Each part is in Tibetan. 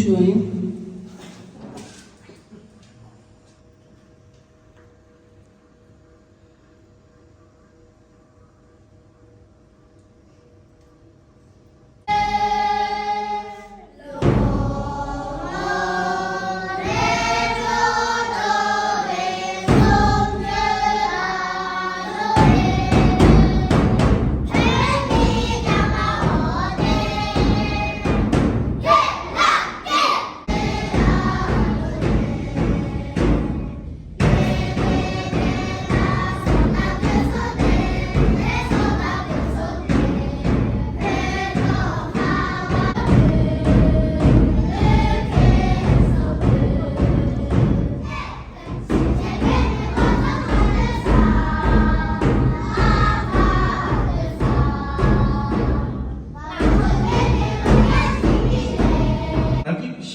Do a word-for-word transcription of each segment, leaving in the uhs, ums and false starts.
ཞུ་བ་ཡིན།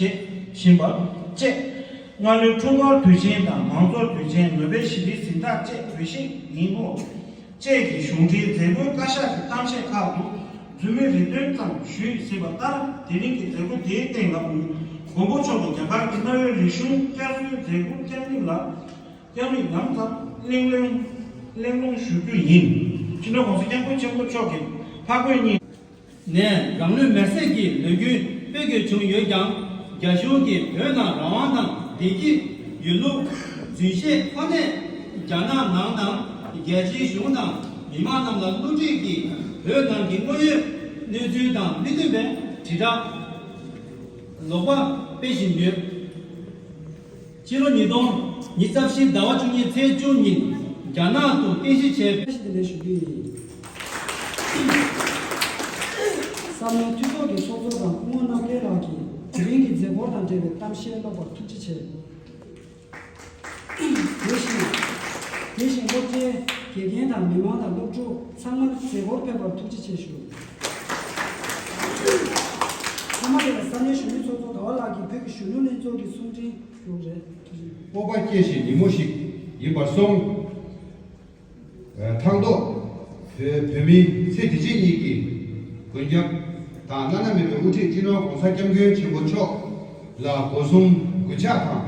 ཞེས་བཞིན་པ་བཅས། སྔ་ལོའི་འཁྲུངས་སྐར་དུས་ཆེན་དང་མང་ཚོགས་དུས་ཆེན། ནོ་བེལ་ཞི་བདེའི་གཟེངས་རྟགས་བཅས་འབུལ་བཞེས་ཡིན་ནོ། བཅས་ཀྱི་གཞུང་འབྲེལ་མཛད་སྒོའི་བཀའ་ཤག་གི་གཏམ་བཤད་ཁག་ཏུ་མཛུབ་མོའི་རེ་འདུན་ཙམ་ཞུས་ཟིན་པ་ལྟར། དེ་རིང་གི་མཛད་སྒོ་དེའི་སྟེང་ལ་མགོན་པོ་མཆོག་གིས་རྒྱ་གར་གྱི་གནའ་བོའི་རིག་གཞུང་བསྐྱར་གསོའི་མཛད་སྒོ་བསྐྱངས་རིམ་ལ་བསྐྱངས་རིམ་ལམ་ཙམ་གླེང་སློང་གླེང་སློང་ཞུ་རྒྱུ་ཡིན། སྤྱི་ནོར་༸གོང་ས་༸སྐྱབས་མགོན་ཆེན་པོ་མཆོག་གིས་ཕ་རྒོད་གཉིས། ནས་རང་ལུས་མེར་སྲེག་གི་ལས་འགུལ་སྤེལ་དགོས་བྱུང་ཡོད་ཀྱང་། རྒྱ་གཞུང་གིས་བོད་ནང་རང་དབང་དང་བདེ་སྐྱིད་ཡོད་ལུགས་རྫུན་བཤད་ཁོ་ནས། རྒྱ་ནག་ནང་དང་རྒྱལ་སྤྱིའི་གཞུང་དང་མི་མང་རྣམས་ལ་བསླུ་བྲིད་ཀྱིས་བོད་ནང་གི་དངོས་ཡོད་གནས་ཚུལ་དང་མི་མཐུན་པའི་དྲིལ་བསྒྲགས་ལོག་པ་སྤེལ་བཞིན་ཡོད། ཕྱི་ལོ་ཉིས་སྟོང་ཉི་ཤུ་རྩ་བཞི་ཟླ་བ་བཅུ་གཉིས་ཚེས་བཅུ་ཉིན་རྒྱ་ནག་ཏུ་རྟེན་གཞི་བྱས། བཀྲ་ཤིས་བདེ་ལེགས་ཞུ་རྒྱུ་ཡིན། ས་གནས་འཐུས་ཚོགས་ཀྱི་ཚོགས་གཙོ་དང་སྐུ་ངོ་རྣམ་རྒྱལ་ལགས་ཀྱིས་དེ་རིང་གི་མཛད་སྒོ་དང་འབྲེལ་བའི་གཏམ་བཤད་ཀློག་པར་ཐུགས་རྗེ་ཆེ། དེ་བཞིན། དེ་བཞིན་སློབ་གྲྭའི་དགེ་རྒན་དང་མི་མང་དང་སློབ་ཕྲུག་ཚང་མར་མཛད་སྒོར་ཕེབས་པར་ཐུགས་རྗེ་ཆེ་ཞུ། མཐའ་མ་དེ་ལ་ས་གནས་གཞོན་ནུ་ཚོགས་གཙོ་ཟླ་བ་ལགས་ཀྱིས་བོད་ཀྱི་གཞོན་ནུ་ལྷན་ཚོགས་ཀྱི་གསུང་འཕྲིན་ཞུ་རེད། སྤོབས་པ་སྐྱེ་བའི་ཉིན་མོ་ཞིག་ཡིན་པར་སོང་། ཐང་ཐོག་བོད་བོད་མིའི་ཚེ་གཅིག་གཉིས་ཀྱི་མགོན་སྐྱབས་དང་བླ་ན་མེད་པའི་དབུ་ཁྲིད་སྤྱི་ནོར་༸གོང་ས་༸སྐྱབས་མགོན་ཆེན་པོ་མཆོག་ལ་སྒོ་གསུམ་གུས་ཕྱག་དང་།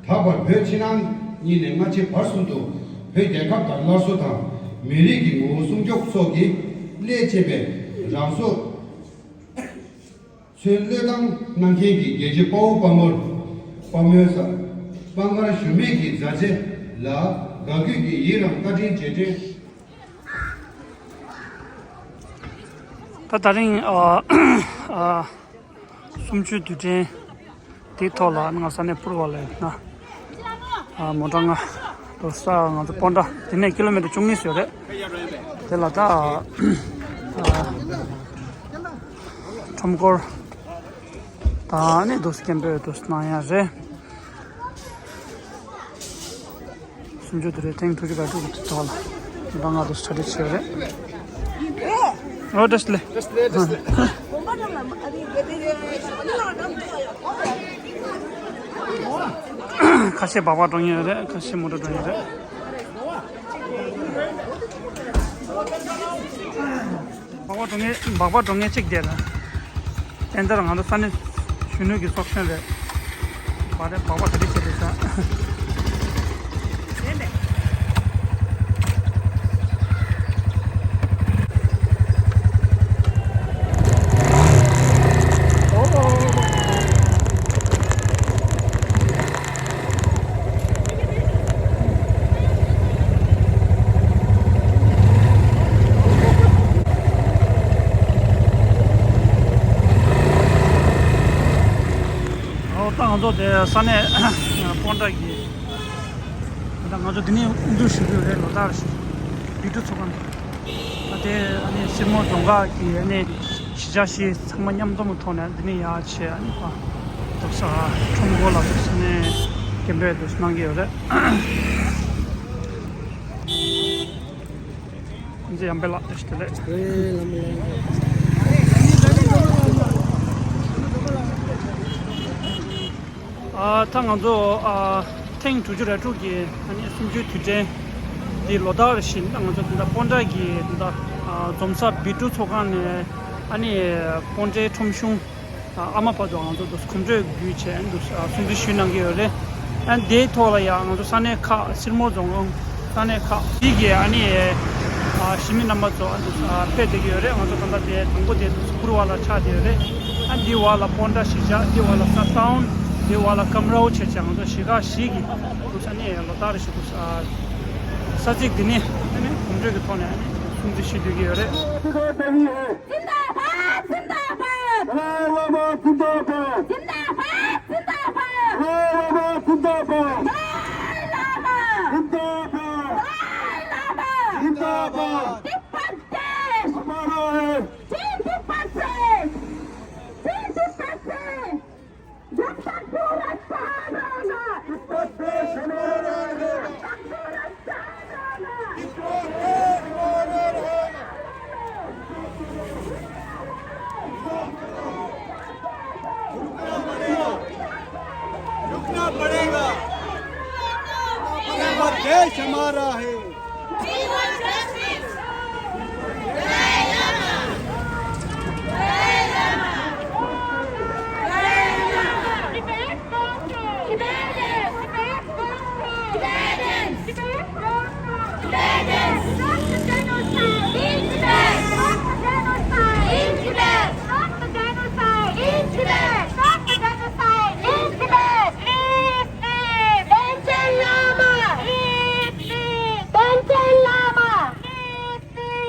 ད་བར་བོད་ཕྱི་ནང་གཉིས་ནས་སྔ་ཕྱི་བར་གསུམ་དུ་བོད་རྒྱལ་ཁབ་དང་སླར་གསོ་དང་མི་རིགས་ཀྱི་ངོ་བོ་སྲུང་སྐྱོབ་སོགས་ཀྱི་སླད་ཆད་པའི་རང་སྲོག་ཚོའི་བློས་བཏང་གནང་མཁན་གྱི་རྒྱལ་གཅེས་དཔའ་བོ་དཔའ་མོར་དཔའ་མོའི་ས་དཔའ་ངར་ཞུམ་མེད་ཀྱི་མཛའ་བརྩེ་ལ་དགའ་གུས་ཀྱི་ཡི་རང་བཀའ་དྲིན་རྗེས་དྲན། ད་དེ་རིང་ཨ་ཨ་གསུམ་བཅུའི་དུས་དྲན་དེའི་ཐོག་ལ་ང་ས་གནས་པུར་བ་ལ་ཡིན་ན། ཨ་མོ་ཊ་ང་དུ་ས་ང་ཚོ་སྤོན་ཊ་དེ་ནས་ཀི་ལོ་མི་ཊར་བཅུ་གཉིས་ཙམ་ཡོད་རེད། དེ་ལ་ད་ཨ་ཁྲོམ་སྐོར་དང་ནི་དུ་སྐད་འབོད་དུ་གནང་ཡ་རེད། སུམ་ཅུ་དེ་རེད། ཐེངས་དྲུག་ཅུ་རེ་དྲུག་གི་ཐོག་ལ་ད་ང་དུ་གྲ་སྒྲིག་བྱས་རེད། ཨོ་བཀྲ་ཤིས་བདེ་ལེགས། ཁ་ཤས་སྦག་སྦག་འགྲོ་མཁན་རེད། ཁ་ཤས་མོ་ཊ་འགྲོ་མཁན་རེད། སྦག་སྦག་འགྲོ་མཁན་སྦག་སྦག་འགྲོ་མཁན་གཅིག་བསྡད་ལ། དེ་འདིར་ང་ཚོ་ས་གནས་གཞོན་ནུ་གི་ཚོགས་གཞོན་རེད། བ་རེད་སྦག་སྦག་ག་རེ་བྱེད་རེད་ཤག་ཨོ་ད་ང་ཚོ་དེ་ས་གནས་སྤོན་ཊ་གི་ད་ང་ཚོ་འདི་ནས་འདུ་ཞུ་རྒྱུ་རེད། ལོ་ལྟར་བི་ཊུ་ཚོགས་ཁང་དུ། ཨ་དེ་ཨ་ནི་སེར་མོ་རྫོང་ཁག་གི་ཨ་ནི་གཞིས་ཆགས་བཞི་ཚང་མ་མཉམ་འཛོམས་ཀྱི་ཐོག་ནས་འདི་ནས་ཡར་བྱས། ཨ་ནི་ཕ་དོག་ས་ཁྲོམ་སྐོར་ལ་དོག་ས་ནས་སྐད་འབོད་དུ་གནང་གི་ཡོད་རེད། ཁོང་ཚོ་ཡང་པེ་ལགས་བཀྲ་ཤིས་བདེ་ལེགས། ཨ་ད་ང་ཚོ་ཨ་ཐེངས་དྲུག་ཅུ་རེ་དྲུག་གི་ཨ་ནི་གསུམ་བཅུའི་དུས་དྲན་འདི་ལོ་ལྟར་བཞིན་ད་ང་ཚོ་འདི་ལྟ་སྤོན་ཊ་གི་འདི་ལྟ་ཨ་འཛོམས་ས་བི་ཊུ་ཚོགས་ཁང་ནས་ཨ་ནི་སྤོན་ཊའི་ཁྲོམ་གཞུང་ ཨ་མ་བར་དུ་ང་ཚོ་འདུག་གོམ་བགྲོད་བརྒྱུད་བྱས་འདུག་སྲུང་བརྩི་ཞུས་གནང་གི་ཡོད་རེད། ཨ་དེའི་ཐོག་ལ་ཡང་ང་ཚོ་ས་གནས་ཁག་སིར་མོ་རྫོང་ཁོངས་ས་གནས་ཁག་ཅིག་གི་ཨ་ནི་ཨ་གཞིས་མི་རྣམ་པ་ཚོ་ཨ་འདུག་ཨ་ཕེབས་བསྡད་ཀྱི་ཡོད་རེད། ང་ཚོ་ད་ལྟ་དེ་དང་པོ་དེ་འདུག་སྐུར་བ་ལ་ཆགས་བསྡད་ཡོད་རེད། ཨ་འདི་བར་ལ་པོན་ཏྲ་གཞིས་ཆགས། འདི་བར་ལ་ས་ཏའུན། འདི་བར་ལ་ཀམ་རའོ་བྱས་བྱས་ང་ཚོ་གཞིས་ཁག་བཞི་གི་འདུག་ས་ནས་ལོ་ལྟར་རེ་བཞིན་འདུག་ས་ས་ཚིགས་འདི་ནས་ཨ་ནི་གོམ་བགྲོད་ཀྱི་ཐོག་ནས་ཨ་ནི་སྲུང་བརྩི་ཞུ་སྡོད་ཀྱི་ཡོད་རེད། जिंदाबाद, जिंदाबाद। दलाई लामा जिंदाबाद। जिंदाबाद, जिंदाबाद। दलाई लामा जिंदाबाद। दलाई लामा जिंदाबाद। दलाई लामा जिंदाबाद। तिब्बत देश हमारा है। चीन तिब्बत से। चीन तिब्बत से। जब तक सूरज चांद रहेगा, तिब्बत देश हमारा रहेगा। जब तक सूरज चांद रहेगा, तिब्बत देश हमारा रहेगा। रुकना पड़ेगा, रुकना पड़ेगा। तिब्बत देश हमारा है। We want justice. Dalai Lama! Dalai Lama! Dalai Lama! Tibet Congo! Tibet! Tibet Congo! Tibetans! Tibet Congo! Tibetans! Stop the genocide! In Tibet! Stop the genocide! In Tibet! Stop the genocide! In Tibet! Stop the genocide! In Tibet! Please, please! Panchen Lama! Please, please! Panchen Lama! Please, please!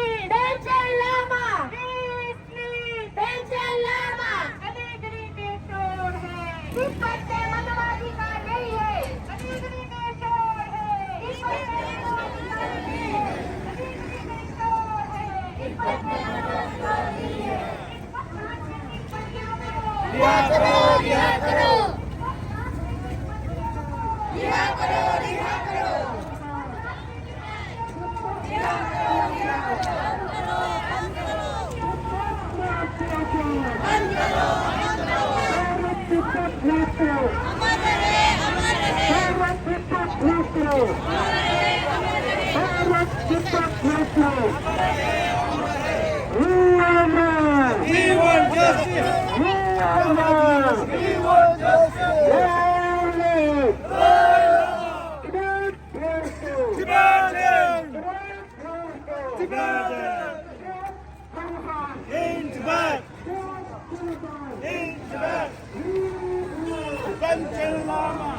Panchen Lama! Please, please! Panchen Lama! अलीगढ़ी में चोर है। तिब्बत में मनुवाधिकार नहीं है। अलीगढ़ी में चोर है। तिब्बत में मनुवाधिकार नहीं है। अलीगढ़ी में चोर है। तिब्बत में मनुवाधिकार नहीं है। रिहा करो, रिहा करो। रिहा करो, रिहा करो। भारत तिब्बत मोर्चा। भारत तिब्बत मोर्चा। भारत तिब्बत मोर्चा। We want justice. We want justice. We want justice. Tibet! Tibet! Tibet! Tibet! In Tibet! In Tibet! Panchen Lama!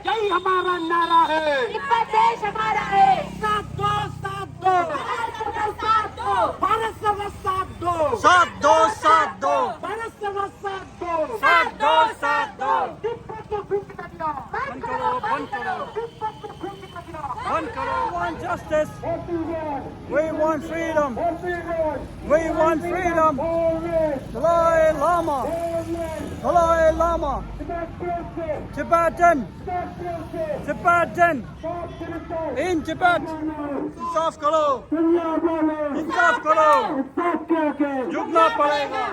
यही हमारा नारा है। तिब्बत देश हमारा है। साथ दो, साथ दो। भारत सरकार साथ दो। भारत सरकार साथ दो। साथ दो, साथ दो। भारत सरकार साथ दो। साथ दो, साथ दो। तिब्बत को गुम कर दिया। बंद करो, बंद करो। तिब्बत को गुम कर दिया। बंद करो। We want justice. What do you want? We want freedom. What do you want? We want freedom. Always. Dalai Lama. Always. Dalai Lama. Tibet. Tibetan. Tibetan. In Tibet. इंसाफ करो। इंसाफ करो। झुकना पड़ेगा।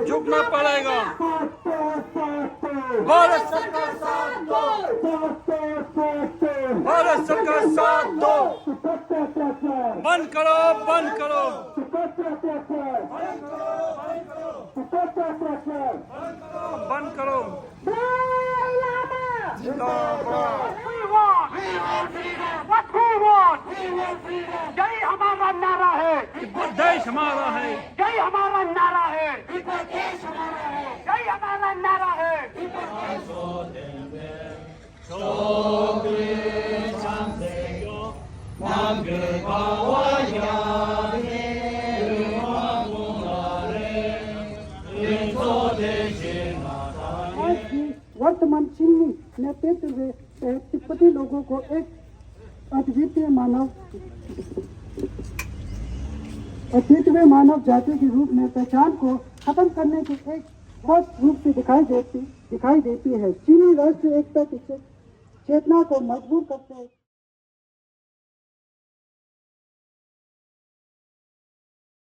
झुकना पड़ेगा। भारत सरकार साथ दो। भारत सरकार साथ दो। बंद करो, बंद करो। बंद करो। Dalai Lama! जिंदाबाद। We want, we want freedom. What we want? We want freedom. यही हमारा नारा है। तिब्बत देश हमारा है। यही हमारा नारा है। तिब्बत देश हमारा है। यही हमारा नारा है। आज की वर्तमान छीनने में तेतुवे से तिब्बती लोगों को एक अद्वितीय मानव, अद्वितीय मानव जाति के रूप में पहचान को खत्म करने की एक स्पष्ट रूप से दिखाई देती, दिखाई देती है। चीनी राष्ट्रीय एकता की चे-, चेतना को मजबूत करते